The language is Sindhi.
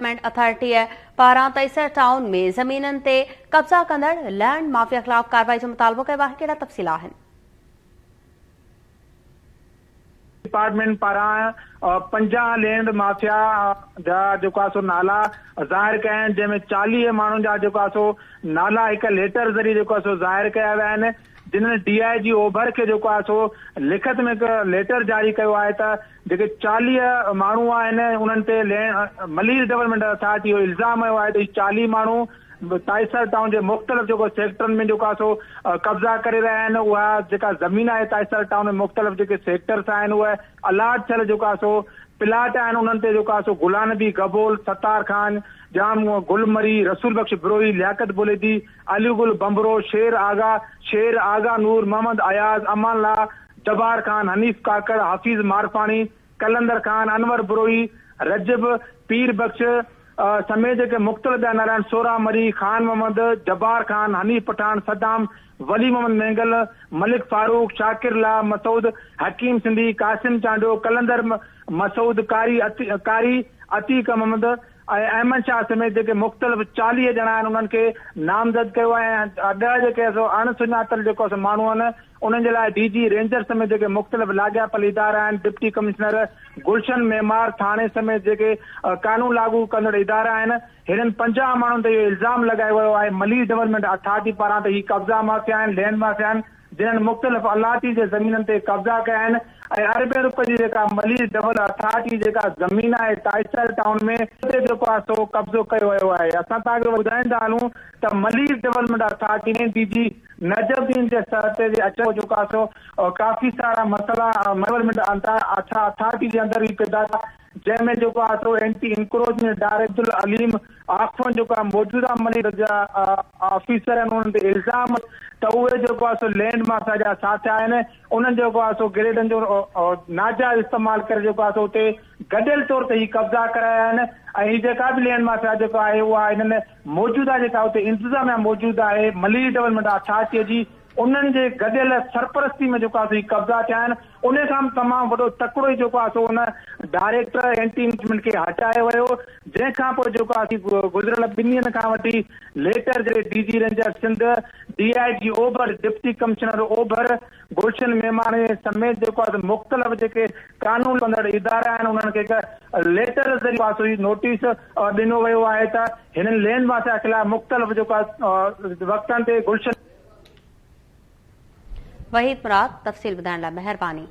ڊولپمينٽ اٿارٽيء پاران تيسر ٽائون ۾ زمينن تي قبضا ڪندڙ لينڊ مافيا خلاف ڪارروائي جو مطالبو ڪيو آهي ڪهڙا تفصيل آهن. ڊپارٽمينٽ پاران 50 لينڊ مافيا جا جيڪو آهي سو نالا ظاهر ڪيا آهن جنهن ۾ 40 ماڻهن جا جيڪو آهي سو نالا هڪ ليٽر ذريعي جيڪو آهي سو ظاهر ڪيا ويا آهن جنھن ڊي I جي اوڀر کي جيڪو آهي سو لکت ۾ هڪ ليٽر جاري ڪيو آهي ته جيڪي 40 ماڻهو آهن انهن تي ملير ڊولپمينٽ اٿارٽي اهو الزام هنيو آهي ته هي 40 ماڻهو تائيسر ٽائون جي مختلف جيڪو سيڪٽرن ۾ جيڪو آهي سو قبضا ڪري رهيا آهن اها جيڪا زمين آهي تائيسر ٽائون ۾ مختلف جيڪي سيڪٽرس آهن اهي الاٽ ٿيل جيڪو آهي سو پلاٽ آهن انهن تي جيڪو آهي سو غلام نبي گبول، ستار خان، ڄام گل مري، رسول بخش بروهي، لياقت بليدي، علي گل ڀنڀرو، شير آغا، شير آغا نور محمد اياز، امان الله، جبار خان، حنيف ڪاڪڙ، حفيظ مارفاڻي، قلندر خان، انور بروهي، رجب، پير بخش سميت جيڪي مختلف ٻيا نالا آهن سورا مري، خان محمد، جبار خان، حنيف پٺاڻ، صدام، ولي محمد مينگل، ملڪ فاروق، شاڪر الله، مسعود، حڪيم سنڌي، قاسم چانڊيو، قلندر مسعود، قاري قاري عتيق محمد ۽ احمد شاهه سميت جيڪي مختلف 40 ڄڻا آهن انهن کي نامزد ڪيو آهي ۽ 10 جيڪي سو اڻ سڃاتل جيڪو سو ماڻهو آهن انهن جي لاء ڊي جي رينجر سميت جيڪي مختلف لاڳاپيل ادارا آهن ڊپٽي ڪمشنر گلشن معمار ٿاڻي سميت جيڪي قانون لاڳو ڪندڙ ادارا آهن هنن 50 ماڻهن تي اهو الزام لڳايو ويو آهي ملير ڊولپمينٽ اٿارٽي پاران ته هي قبضا مافيا آهن لينڊ مافيا آهن جنھن مختلف الاٽي جي زمينن تي قبضا ڪيا آھن ۽ اربين روپين جي جيڪا ملير ڊبل اٿارٽي جيڪا زمين آھي ٽائيسر ٽائون ۾ اتي جيڪو آھي سو قبضو ڪيو ويو آھي اسان توھان کي ٻڌائيندا ھلون ته Malir development authority ۾ D G Najam Uddin جي سرتي جي اچڻ جيڪو آھي سو ڪافي سارا مسئلا ڊولپمينٽ اٿارٽي جي اندر ئي پيدا ٿيا جنهن ۾ جيڪو آهي سو anti encroachment director Abdul Aleem Akhund جيڪو آهي موجوده ملير جا آفيسر آهن انهن تي الزام ته اهي جيڪو آهي سو لينڊ مافيا جا ساٿ آهن انهن جيڪو آهي سو گريڊن جو ناجائز استعمال ڪري جيڪو آهي سو اتي گڏيل طور تي هي قبضا ڪرايا آهن ۽ هي جيڪا به لينڊ مافيا جيڪو آهي اها هنن موجوده جيڪا اتي انتظاميا موجود آهي ملير ڊولپمينٽ اٿارٽي جي انهن جي گڏيل سرپرستي ۾ جيڪو آهي سو هي قبضا ٿيا آهن انهي کان به تمام وڏو تڪڙو ئي جيڪو آهي سو ان ڊائريڪٽر اينٽي انڪروچمينٽ کي هٽايو ويو جنهن کان پوء جيڪو آهي سي گذريل ٻن ڏينهن کان وٺي ليٽر ذريعي D G ranger Sindh, D I جي اوڀر، ڊپٽي ڪمشنر اوڀر گلشن ميماڻي سميت جيڪو آهي سو مختلف جيڪي قانون ڪندڙ ادارا آهن انهن کي هڪ ليٽر ذريعي آهي سو هي نوٽيس ڏنو ويو آهي ته هنن لينڊ مافيا خلاف مختلف جيڪو آهي وقتن تي گلشن وحيد مراد تفصيل ٻڌائڻ لاء مهرباني.